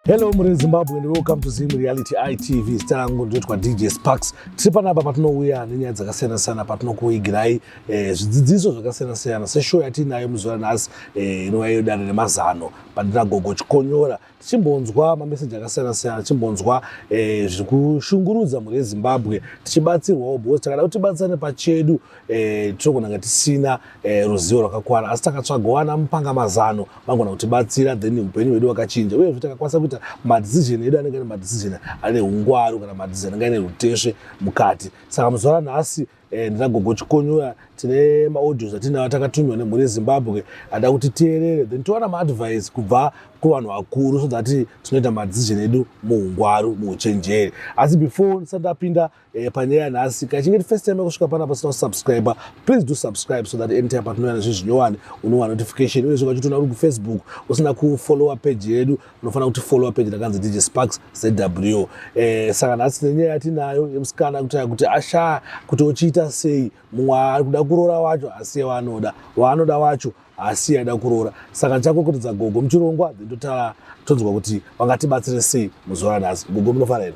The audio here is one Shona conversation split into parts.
Hello muri Zimbabwe and welcome to Zim Reality ITV. Zita rangu ndinoitwa DJ Sparks. Tiri panapa patinouya nenyaya dzakasiyana siyana patinokuigirai eh, zvidzidziso zvakasiyana siyana seshow yatiinayo muzuva ranhasi eh, inova iyo dare remazano pandina gogo Chikonyora tichimbonzwa mameseji akasiyana siyana tichimbonzwa eh, zviri kushungurudza mhuri yeZimbabwe tichibatsirwawo because takada kuti tibatsirane pachedu eh, tinogona kunge tisina eh, ruzivo rwakakwana asi takatsvagawo ana mupanga mazano vangona kutibatsira then upenyu hwedu wakachinja uyezve takakwanisa kuita madecision edu anenge ane madecision ane ungwaru kana madecision anenge ane rutesve mukati saka muzuva ranhasi eh, ndina gogo chikonyora tine maaudios atinayo takatumirwa nemhuri yezimbabwe ada kuti tierere then towana maadvice kubva kuvanhu vakuru so that tinoita madecision edu muungwaru muuchenjeri asi before ndisati ndapinda eh, panyaya yanhasi kachinge ti first time yakusvika panapa usina kusubscribe please do subscribe so that anytime patinouya nezvinhu zvinyowani unowana notification uyezve ukachitoona uri kufacebook usina kufollowa page yedu unofanira kuti followa page rakanzi dj sparks zw eh, saka nhasi nenyaya yatinayo yemusikana kutaya kuti ashaya kuti ochiita sei mumwe ari kuda kuroora wacho asiye waanoda waanoda wacho asiye aida kuroora saka ndichakokotedza gogo muchirongwa then totara tonzwa kuti vangatibatsire sei muzuva ranhasi gogo munofara here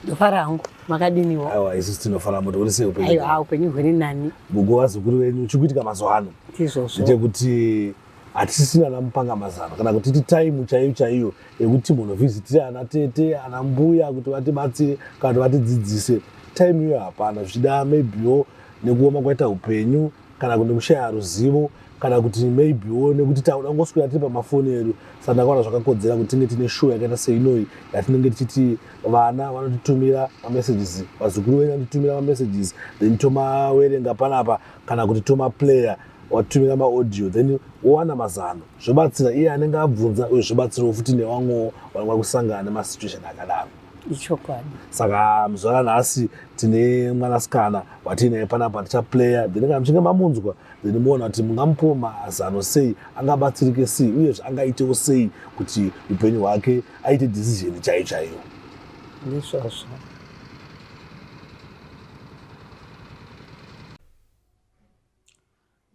ndofara hangu makadiniwo aiwa isusu tinofara muti uri sei upenyu aiwa upenyu huri nani gogo vazukuru venyu chikuitika mazuva ano ndizvozvo ndechekuti hatisisina ana mupanga mazano kana kuti ti taimu chaiyo chaiyo yekuti timbonovhizitira ana tete ana mbuya kuti vatibatsire kana kuti vatidzidzise taimu iyoyo hapana zvichida maybewo nekuoma kwaita upenyu kana kuti nekushaya ruzivo kana kuti maybewo nekuti takuda kungoswera tiri pamafoni edu saka ndakaona zvakakodzera kuti tinge tine show yakaita seinoyi yatinenge tichiti vana vanotitumira mamessages vazukuru venyu vanotitumira mamessages then tomawerenga panapa kana kuti tomaplayer watumira maaudio then wowana mazano zvobatsira iye anenge abvunza uye zvobatsirawo futi nevamwewo vanenge vari kusangana nemasituation akadaro ichokwadi saka muzuva ranhasi tine mwanasikana watiinaye panapa tichaplayer then kana muchinge mamunzwa then moona kuti mungamupiwo mazano sei angabatsirike sei uyezve angaitewo sei kuti upenyu hwake aite decision chaiyo chaiyo ndizvozvo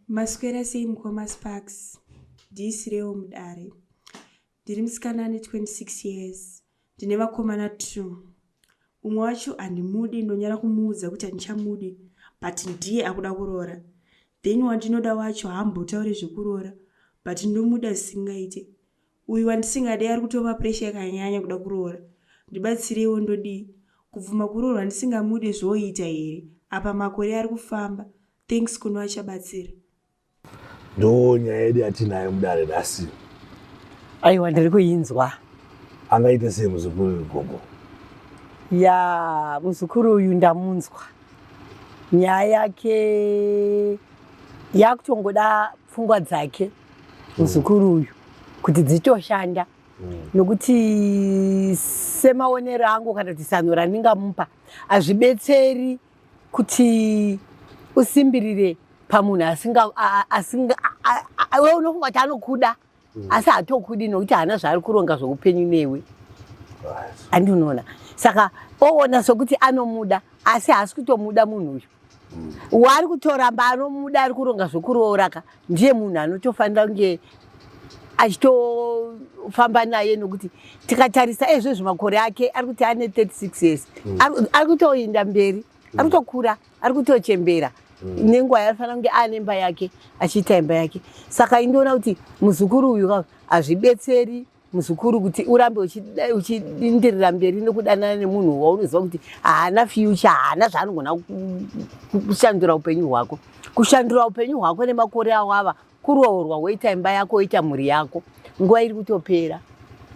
Maswera sei mukoma Sparks? Ndiisirewo mudare. Ndiri musikana ane 26 years. Ndine vakomana 2. Umwe wacho handimudi ndonyara kumuudza kuti handichamudi but ndiye akuda kuroora. Then wandinoda wacho haambotaure zvekuroora but ndomuda zvisingaite. Uyu wandisingade ari kutova pressure yakanyanya kuda kuroora. Ndibatsireiwo ndodii? Kubvuma kuroorwa ndisingamude zvoita here? Apa makore ari kufamba. Thanks kuno achabatsira. Ndo nyaya yedu yatinayo mudare nhasi. Aiwa ndiri kuinzwa. Angaite sei muzukuru uyu gogo? Ya muzukuru uyu ndamunzwa. Nyaya yake yakutongoda pfungwa dzake muzukuru uyu kuti dzitoshanda nokuti semaonero angu kana kuti zano randingamupa hazvibetseri kuti usimbirire pamunhu asinga asinga iwe unofunga kuti anokuda mm. asi hatokudi nokuti haana zvaari kuronga zveupenyu newe handi unoona saka oona sokuti anomuda asi haasi kutomuda munhu uyu mm. waari kutoramba anomuda ari kuronga zvekuroora ka ndiye munhu anotofanira kunge achitofamba naye nokuti tikatarisa ezvezvi makore ake ari kuti ane 36 years mm. ari kutoinda mberi mm. ari kutokura ari kutochembera mm. nenguva yaanofanira kunge aane imba yake achiita imba yake saka indoona kuti muzukuru uyu hazvibetseri muzukuru kuti urambe uchidindirira mberi nekudanana nemunhu waunoziva kuti haana future haana zvaanogona kushandura upenyu hwako kushandura upenyu hwako nemakore awava kuroorwa woita imba yako woita mhuri yako nguva iri kutopera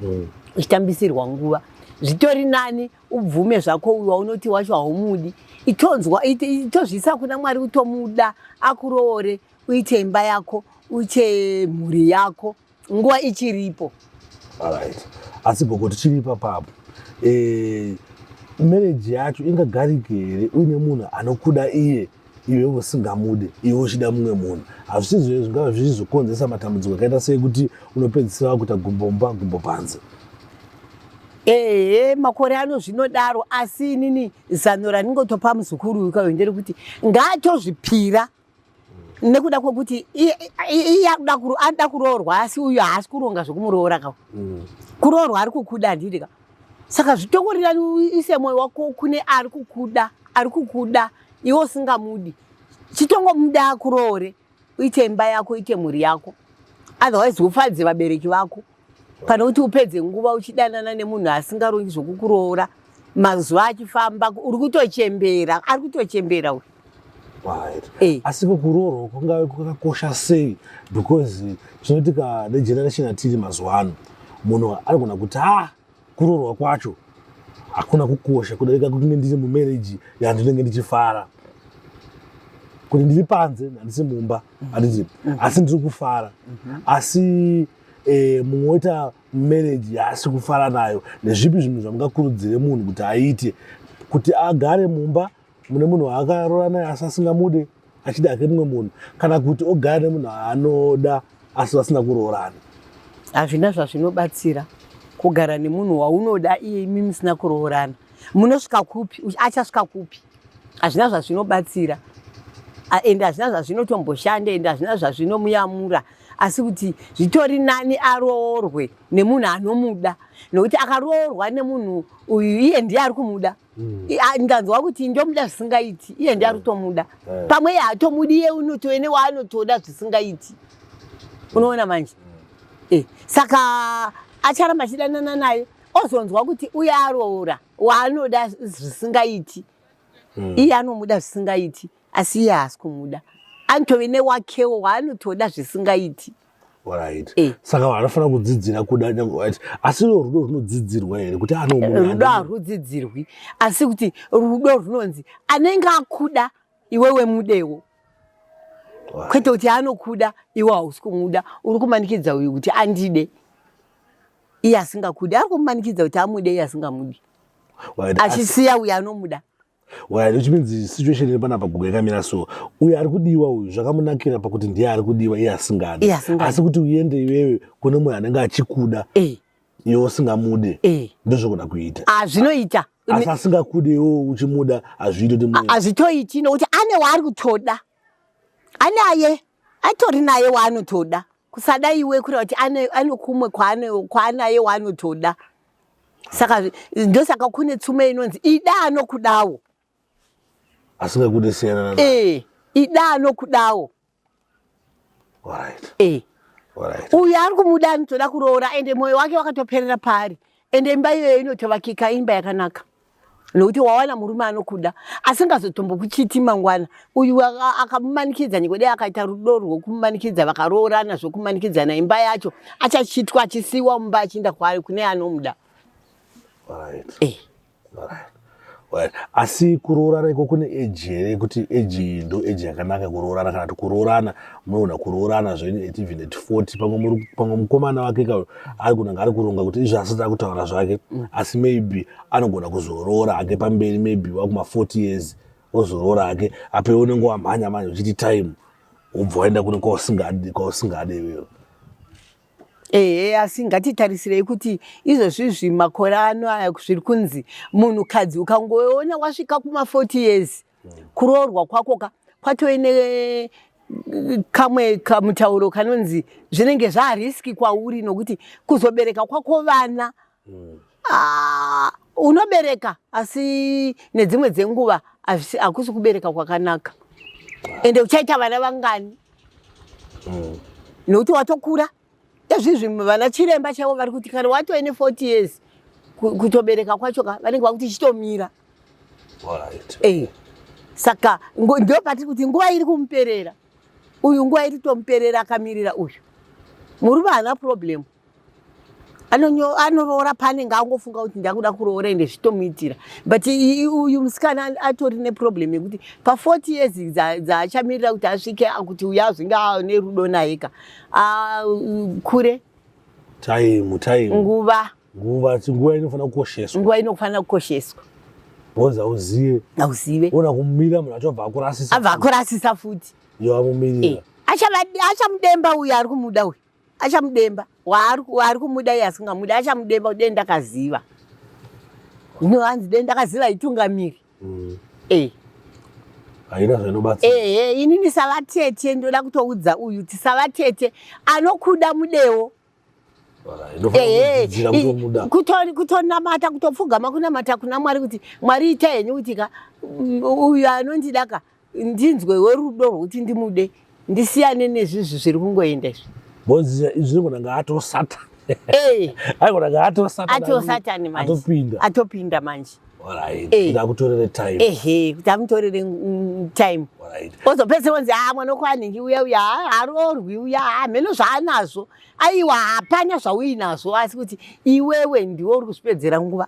mm. uchitambisirwa nguva zvitori nani ubvume zvako uyu waunoti wacho haumudi itonzwa itozviisa kuna mwari utomuda akuroore uite imba yako uite mhuri yako nguva ichiripo alright asi gogo tichiri ipapapo eh, marriage yacho ingagarike here uine munhu anokuda iye iwe usingamude iwe uchida mumwe munhu hazvisizvo zvingava zvichizokonzeresa matambudziko akaita sekuti unopedzisira wakuita gumbo mumba gumbo panze. Ehe, makore ano zvinodaro, asi inini zano randingotopa muzukuru uyu kauyu nderekuti ngaatozvipira nekuda kwekuti iye anoda kuroorwa, asi uyu haasi kuronga zvekumuroora ka. Kuroorwa ari kukuda, handiti ka? Saka zvitongorira uise mwoyo wako kune ari kukuda, ari kukuda iwe usingamudi. Chitongomuda akuroore, uite imba yako, uite mhuri yako, otherwise ufadze vabereki vako, pane kuti upedze nguva uchidanana nemunhu asingarongi zvokukuroora. Mazuva achifamba uri kutochembera, ari kutochembera uyu. Asi kukuroorwa kungave kwakakosha sei? Because chinoitika negeneration yatiri mazuva ano, munhu anogona kuti, "Ah, kuroorwa kwacho hakuna kukosha kudarika kuti ndiri mumarriage yandinenge ndichifara, kuti ndiri panze, handisi mumba, handiti, asi ndiri kufara." Asi mumwe woita marriage yaasi kufara nayo. Nezvipi zvinhu zvamungakurudzire munhu kuti aite kuti agare mumba mune munhu waakaroora naye asi asingamude, achida hake mumwe munhu, kana kuti ogara nemunhu aanoda asi vasina kuroorana? Hazvina zvazvinobatsira kugara nemunhu waunoda iye imi musina kuroorana. Munosvika kupi? Achasvika kupi? Hazvina zvazvinobatsira, ende hazvina zvazvinotomboshanda, ende hazvina zvazvinomuyamura. Asi kuti zvitori nani aroorwe nemunhu anomuda, nokuti akaroorwa nemunhu uyu, iye ndiye ari kumuda. Ndanzwa kuti ndomuda zvisingaiti, iye ndiye ari kutomuda. Pamwe iye haatomudi, iye unotove newaanotoda zvisingaiti. Unoona manje? Saka acharamba achidanana naye, ozonzwa kuti uye aroora waanoda zvisingaiti. Iye anomuda zvisingaiti, asi iye haasi kumuda, anotove newakewo waanotoda zvisingaiti. Right. Saka vanhu vanofanira kudzidzira kuda, right. Asi iro rudo runodzidzirwa here kuti ano Rudo harudzidzirwi, asi kuti rudo runonzi anenge akuda iwewe mudewo, kwete kuti anokuda iwe hausi kumuda. Uri kumanikidza uyu kuti andide iye asingakudi, ari kumumanikidza kuti amude iye asingamudi, achisiya uyo anomuda. Right, which means situation iri panapa, guga, yakamira so: uyu ari kudiwa uyu, zvakamunakira pakuti ndiye ari kudiwa iye asingadi. Iye asingadi. Asi kuti uende iwewe kune munhu anenge achikuda iwe usingamude, ndozvokuda kuita. Ah, zvinoita. Asi asingakude iwe uchimuda, hazviiti kuti Hazvitoiti, nokuti ane waari kutoda, anaye, atori naye waanotoda. Kusada iwe kureva kuti ane kumwe kwaanaye waanotoda. Saka ndosaka kune tsume inonzi, "Ida anokudawo." Asingakude siyana. Ida anokudawo. Uyu ari kumuda, anotoda kuroora, ende mwoyo wake wakatoperera paari, ende imba iyoyo inotovakika, imba yakanaka, nokuti wawana murume anokuda asingazotombokuchiti mangwana. Uyu akamumanikidza, nyangwe dai akaita rudo rwokumumanikidza, vakaroorana zvokumanikidzana, imba yacho achachitwa, achisiyiwa mumba, achienda kwaari kune anomuda. Alright. Asi kuroorana iko kune age here, kuti age iyi ndo age yakanaka kuroorana, kana kuti kuroorana munoona kuroorana zvenyu at even at 40? Pamwe pamwe mukomana wake ka ari kunanga ari kuronga kuti izvo asati akutaura zvake, asi maybe anogona kuzoroora hake pamberi, maybe wakuma 40 years ozoroora hake. Apo iwe unenge wamhanya manje uchiti time, wobva waenda kune kwausingade iwewe. Ehe, asi ngatitarisirei kuti izvozvizvi makore ano aya zviri kunzi munhukadzi ukangoona wasvika kuma 40 years, kuroorwa kwako ka kwatove ne kamwe kamutauro kanonzi zvinenge zvarisk kwauri, nokuti kuzobereka kwako vana, ah, unobereka asi nedzimwe dzenguva hakusi kubereka kwakanaka. Ende uchaita vana vangani? Nokuti watokura. Ezvizvi vana chiremba chaivo vari kuti kana watove ne40 years, kutobereka kwacho ka vanenge vakuti chitomira. Saka ndo patiri kuti nguva iri kumuperera uyu, nguva iri kutomuperera akamirira uyu murume. Haana problem, anoroora paanenge angofunga kuti ndakuda kuroora, ende zvitomuitira. But uyu musikana atori neproblem yekuti pa40 years dzaachamirira kuti asvike kuti uyu azvinge ane rudo naye ka kure. Time, time. Nguva. Nguva, nguva inofanira kukosheswa. Nguva inofanira kukosheswa. Because hauzive. Hauzive. Ona kumira, munhu acho abva akurasisa. Abva akurasisa futi. Iwe amumirira. Achamudemba uyu ari kumuda uyu, achamudemba waari kumuda iye asingamudi, achamudemba kuti dei ndakaziva. Zvino hanzi dei ndakaziva itungamiri. Eh. Haina zvainobatsira. Ehe, inini savatete ndoda kutoudza uyu kuti savatete anokuda mudewo. Kutonamata kutopfugama kunamata kuna Mwari kuti Mwari ita henyu kuti ka uyu anondida ka ndinzwe werudo rwekuti ndimude ndisiyane nezvizvi zviri kungoenda izvi. Bonzi izvi zvinogona nga atosata. Eh. Aigona nga atosata. Atosatani manje. Atopinda. Atopinda manje. Alright. Eh. Kuti akutorere time. Ehe, kuti amutorere time. Alright. Ozopedzisira onzi ah mwana wekwanhingi uya uya haroorwi uya hameno zvaanazvo. Aiwa hapana zvauinazvo asi kuti iwewe ndiwe uri kuzvipedzera nguva.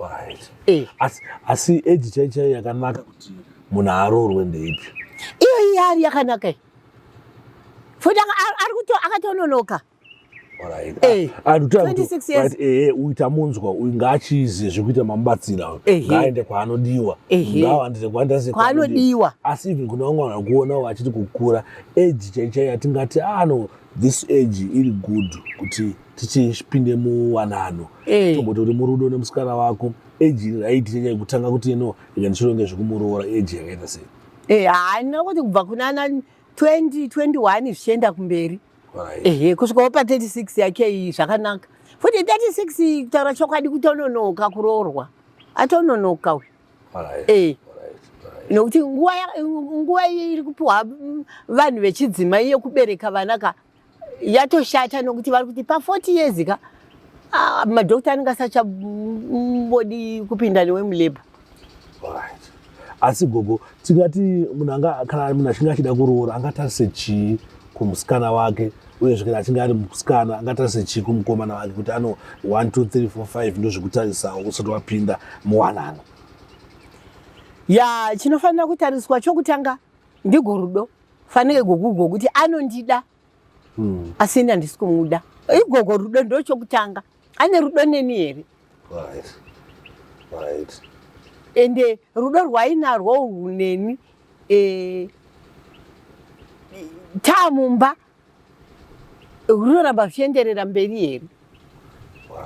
Alright. Eh. Asi asi age chai chai yakanaka kuti munhu aroorwe ndeipi? Iyo iyi ari yakanaka iyi. Futi ari kuto akatononoka. Eh, ah, uyu tamunzwa uyu ngaachize zvekuita mamubatsira ngaaende kwaanodiwa ngaawandire kwaandaise kwaanodiwa asi even kuna vamwe vanhu kuona vachiti kukura age chaichai yatingati ano ah, this age iri good kuti tichipinde muwanano eh. tomboti uri murudo nemusikana wako age iri right chaichai kutanga kuti ino ika ndichironge zvekumuroora age yakaita sei eh, haina kuti kubva kunana 2021 zvichienda kumberi Ehe, kusvikawo pa 36 yake iyi zvakanaka. Futi 36 iyi kutaura chokwadi kutononoka kuroorwa. Atononoka uyu. Eh. Nokuti nguva nguva iyi iri kupiwa vanhu vechidzimai yekubereka vana ka yatoshata nokuti vari kuti pa 40 years ka ah, madhokta anenge asachambodi kupinda newe mulabor. Asi gogo tingati munhu anga kana munhu achinge achida kuroora angatarise chii kumusikana wake uyezve kana achinge ari musikana angatarise chii kumukomana wake kuti ano 1 2 3 4 5 ndozvekutarisawo usati wapinda muwanano ya chinofanira kutariswa chokutanga ndigo rudo fanike gogugo kuti anondida Asi ini handisi kumuda igogo rudo ndochokutanga ane rudo neni here right. Right. Ende rudo rwainarwo urwu neni e, taamumba runoramba zvichienderera mberi here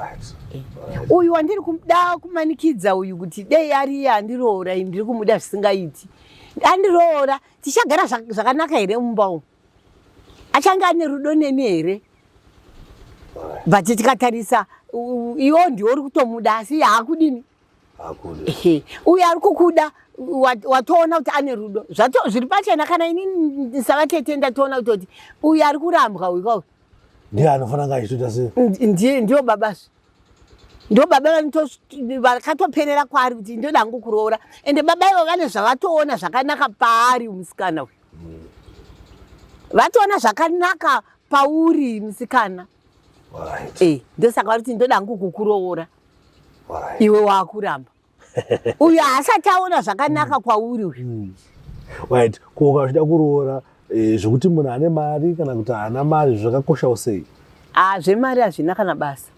right. Right. Uyu wandiri kuda kumanikidza uyu kuti dei ariye andiroora ndiri kumuda zvisingaiti andiroora tichagara zvakanaka here mumba umu achange ane rudo neni here but tikatarisa iwo ndiwo uri kutomuda asi haakudini uyo ari kukuda watoona kuti ane rudo zviri pachena kana ini savatete ndatoona kutoti uyo ari kurambwa uyu kauyu ndiye anofanira nga achitoita sei ndiye ndiyo babazve ndo baba vakatoperera kwaari kuti ndoda hangu kuroora ende baba ivo vane zvavatoona zvakanaka paari musikana uyu vatoona zvakanaka pauri musikana eh, ndosaka vari kuti ndoda hangu kukuroora iwe waakuramba uyu haasati aona zvakanaka kwauri uyu Right ko ukachida kuroora eh, zvekuti munhu ane mari kana kuti haana mari zvakakoshawo sei ah, zvemari hazvina kana basa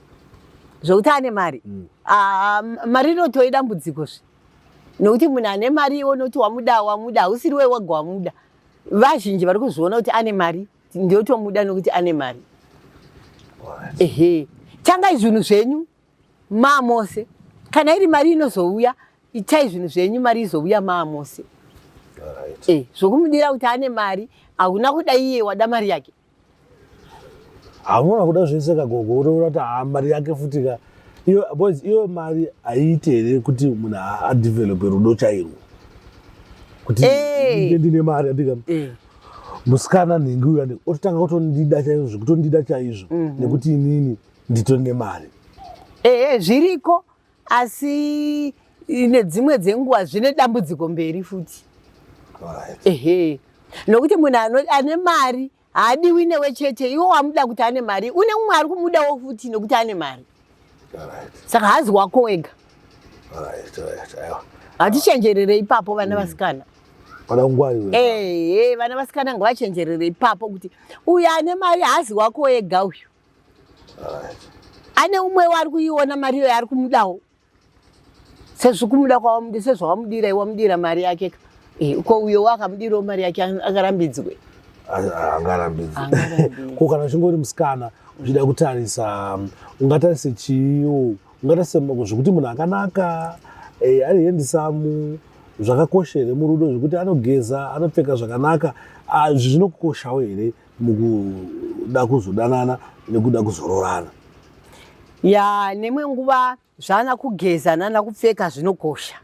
zvekuti ane mari Ah, mari inotoi dambudziko zve nokuti munhu ane mari iwe unoti wamuda wamuda hausiri we wega wamuda vazhinji vari kuzviona kuti ane mari ndotomuda nokuti ane mari ehe tangai zvinhu zvenyu maamose kana iri mari inozouya itai zvinhu zvenyu mari izouya maamose eh, zvokumudira kuti ane mari hauna kuda iye wada mari yake Hamuna kuda zvese kagogo unoona kuti haa mari yake futi ka iyo because iyo mari haiite here kuti munhu adevelope rudo chairwo kuti Eh. ndine mari andika Eh. musikana nhingi uyu andi ototanga kutondida chaizvo zvekutondida chaizvo nekuti inini nditori nemari Ehe zviriko asi nedzimwe dzenguva zvine dambudziko mberi futi. Alright. Ehe nokuti munhu ane mari haadiwi newe chete iwe wamuda kuti ane mari une mumwe ari kumudawo futi nokuti ane mari Alright. saka haazi wako wega Alright, alright. Aiwa. hatichenjerere ipapo vana vasikana Pada kungwarirwa. ehe vana vasikana ngavachenjerere ipapo kuti uyu ane mari haazi wako wega uyu ane umwe wari kuiona mari iyoyo ari kumudawo sezvikumuda kwawamudi sezvawamudira iwamudira mari yake ka eh, ko uyo wakamudirawo mari yake angarambidzwe angarambidzwe ko kana uchingori musikana uchida kutarisa ungatarise chiiwo Ungaita sezvekuti munhu akanaka, ari handsome, zvakakosha here murudo zvekuti anogeza, anopfeka zvakanaka, izvi zvinokoshawo here mukuda kuzodanana nekuda kuzororana? Ya, nemwe nguva zvana kugeza nana kupfeka zvinokosha.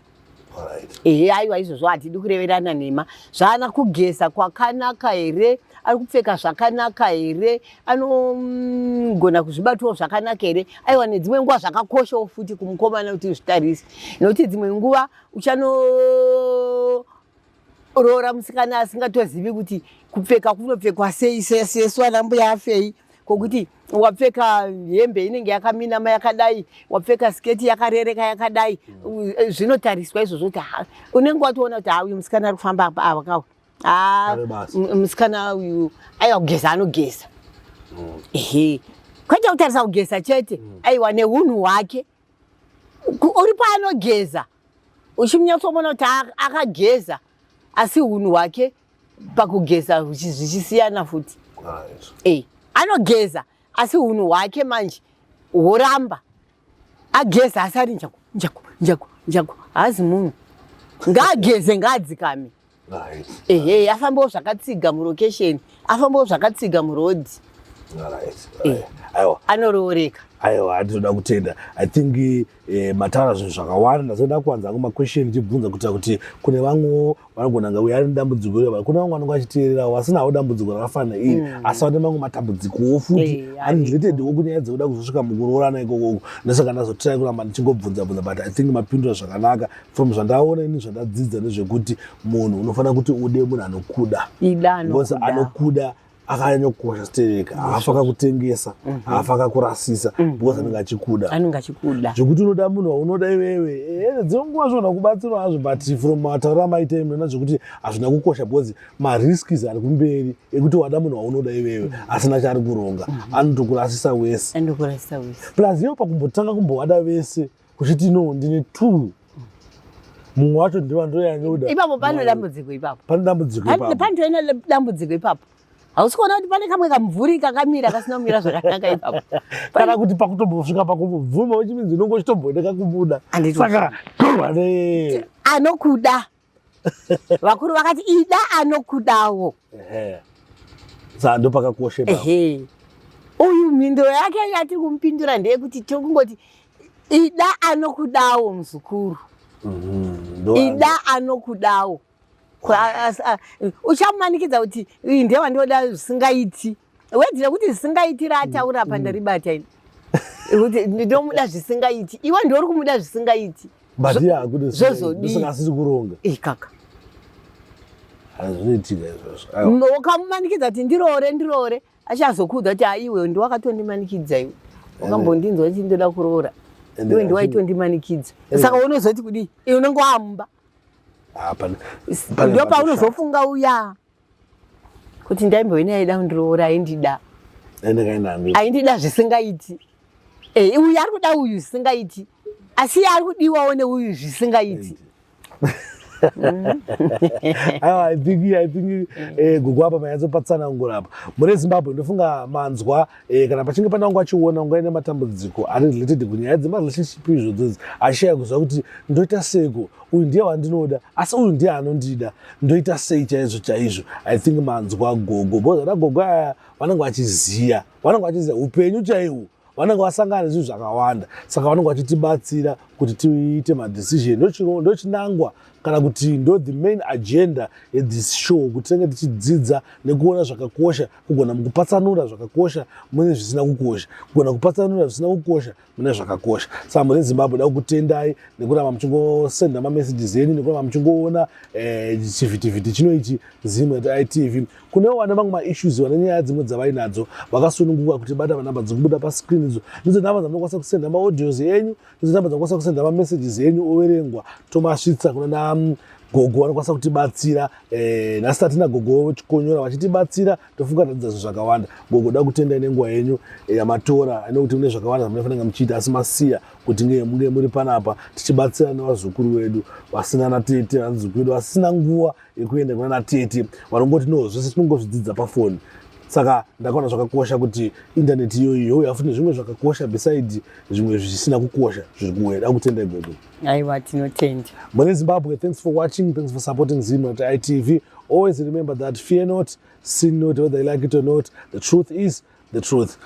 Ehe, aiwa, izvozvo hatidi kureverana nhema. Zvaana kugeza kwakanaka here, ari kupfeka zvakanaka here, anogona kuzvibatawo zvakanaka here? Aiwa, nedzimwe nguva zvakakoshawo futi kumukomana kuti uzvitarise, nokuti dzimwe nguva uchanoroora musikana asingatozivi kuti kupfeka kunopfekwa sei, sesu ana mbuya afei, kwokuti wapfeka hembe inenge yakaminama yakadai, wapfeka siketi yakarereka yakadai. Zvinotariswa izvozvo kuti unenge watoona kuti ha, uyu musikana ari kufamba apa ava kawa, musikana uyu aiwa, kugeza anogeza. Ehe, kwete kutarisa kugeza chete, aiwa, neunhu hwake. Uri paanogeza uchimunyatsomuona kuti akageza, asi unhu hwake pakugeza zvichisiyana futi. Anogeza asi unhu hwake manje hworamba. Ageza asi ari njaku njaku njaku njaku, haazi munhu. Ngaageze, ngaadzikame. Ehe, afambewo zvakatsiga murokesheni, afambewo zvakatsiga murodhi. Anorooreka. Aiwa, handinoda kutenda. I think mataura zvinhu zvakawanda. Ndazoda kuwanza hangu maquestion ndichibvunza kuitira kuti kune vamwewo vanogona nga uyo ari dambudziko iro, kune vamwe vanenge vachiteererawo vasinawo dambudziko rakafanana iri, asi vane mamwe matambudzikowo futi ari relatedwo kunyaya dzekuda kuzosvika mukuroorana ikokoko. Ndosaka ndazotry kuramba ndichingobvunza bvunza, but I think mapindura zvakanaka. From zvandaona ini, zvandadzidza ndezvekuti munhu unofanira kuti ude munhu anokuda, because anokuda akanyanyokosha stereka, haafaka kutengesa, haafaka kurasisa, because anenge achikuda. Anenge achikuda. Zvekuti unoda munhu waunoda iwewe, dzimwe nguva zvona kubatsirwa hazvo, but from matauro amaita imi zvekuti hazvina kukosha, because marisks ari kumberi ekuti wada munhu waunoda iwewe asina chaari kuronga, anotokurasisa wese. Anokurasisa wese. Plus iwo pakumbotanga kumbowada vese kuchiti no, ndine two, mumwe wacho ndivandoyanyoda. Ipapo pane dambudziko ipapo. Pane dambudziko ipapo. Panotoena dambudziko ipapo. Hausi kuona kuti pane kamwe kamumvuri kakamira kasina kumira zvakanaka ipapo? Kana kuti pakutombosvika pakumbobvuma, uchiminzi unonge uchitombooneka kubuda, saka torwa ne Anokuda. Vakuru vakati ida anokudawo. Saka ndopakakosha ipapo. Ehe, uyu mhinduro yake yatiri kumupindura ndeyekuti tiri kungoti ida anokudawo, muzukuru. Ida anokudawo. Uchamumanikidza kuti iyi ndewandinoda zvisingaiti. Wedzera kuti zvisingaiti raataura apa, ndaribata ini kuti ndinomuda zvisingaiti. Iwe ndiuri kumuda zvisingaiti. But iye hakude. Zvozodii? Saka asiri kuronga. Ikaka. Hazvinoitika izvozvo. Aiwa. Ukamumanikidza kuti ndiroore, ndiroore, achazokuudza kuti aiwe, ndiwakatondimanikidza iwe, wakambondinzwa kuti ndoda kuroora. Iwe ndiwaitondimanikidza. Saka unozoti kudii? Iwe unenge wamumba. Ah, ndo paunozofunga uya kuti ndaimbove aida kundiroora, aindida. Ende kainangu. Aindida zvisingaiti. Uyu ari kuda uyu zvisingaiti, asi iye ari kudiwawo neuyu zvisingaiti. Aiwa, I think gogo apa manyatsopatsanangura apa. Mune Zimbabwe, ndofunga manzwa. Kana pachinge pane wangu achiona unga ine matambudziko ari related kunyaya dzemarelationship izvodzodzi, ashaya kuziva kuti ndoita seiko, uyu ndiye wandinoda asi uyu ndiye anondida, ndoita sei chaizvo chaizvo, I think manzwa gogo, because ana gogo aya vanenge vachiziva upenyu chaihwo, vanenge vasangana nezvinhu zvakawanda, saka vanenge vachitibatsira kuti tiite madecision. Ndochinangwa kana kuti ndo the main agenda yethis show, kuti tinenge tichidzidza nekuona zvakakosha, kugona mukupatsanura zvakakosha mune zvisina kukosha, kugona kupatsanura zvisina kukosha mune zvakakosha. Saka mune Zimbabwe, da kukutendai nekuramba muchingosenda mamessages enyu, nekuramba muchingoona chivhitivhiti chino ichi, Zim ITV. Kunewo vane mamwe maissues, vane nyaya dzimwe dzavainadzo, vakasununguka kuti bata panhamba dzikubuda pascreen. Idzo ndidzo nhamba dzamunokwanisa kusenda maaudios enyu, ndidzo nhamba dzamunokwanisa kusenda mamessages enyu, overengwa, tomasvitsa kuna na gogo vanokwanisa kutibatsira. Nhasi tatina gogo Chikonyora vachitibatsira. Tofunga tadzidza zvinhu zvakawanda. Gogo, da kutendai nenguva yenyu yamatora, nekuti mune zvakawanda zvamunofanira muchiita, asi masiya kuti munge muri panapa tichibatsira nevazukuru vedu vasina natete, vazukuru vedu vasina nguva yekuenda kuna natete, vanongoti no, zvese tinongozvidzidza pafoni. Saka ndakaona zvakakosha kuti internet iyoyo youya futi nezvimwe zvakakosha beside zvimwe zvisina kukosha zviri kuuya. Dakutendai, gogo. Aiwa, tinotenda. Mune Zimbabwe, thanks for watching, thanks for supporting Zim at ITV. Always remember that fear not, sin not, whether you like it or not. The truth is the truth.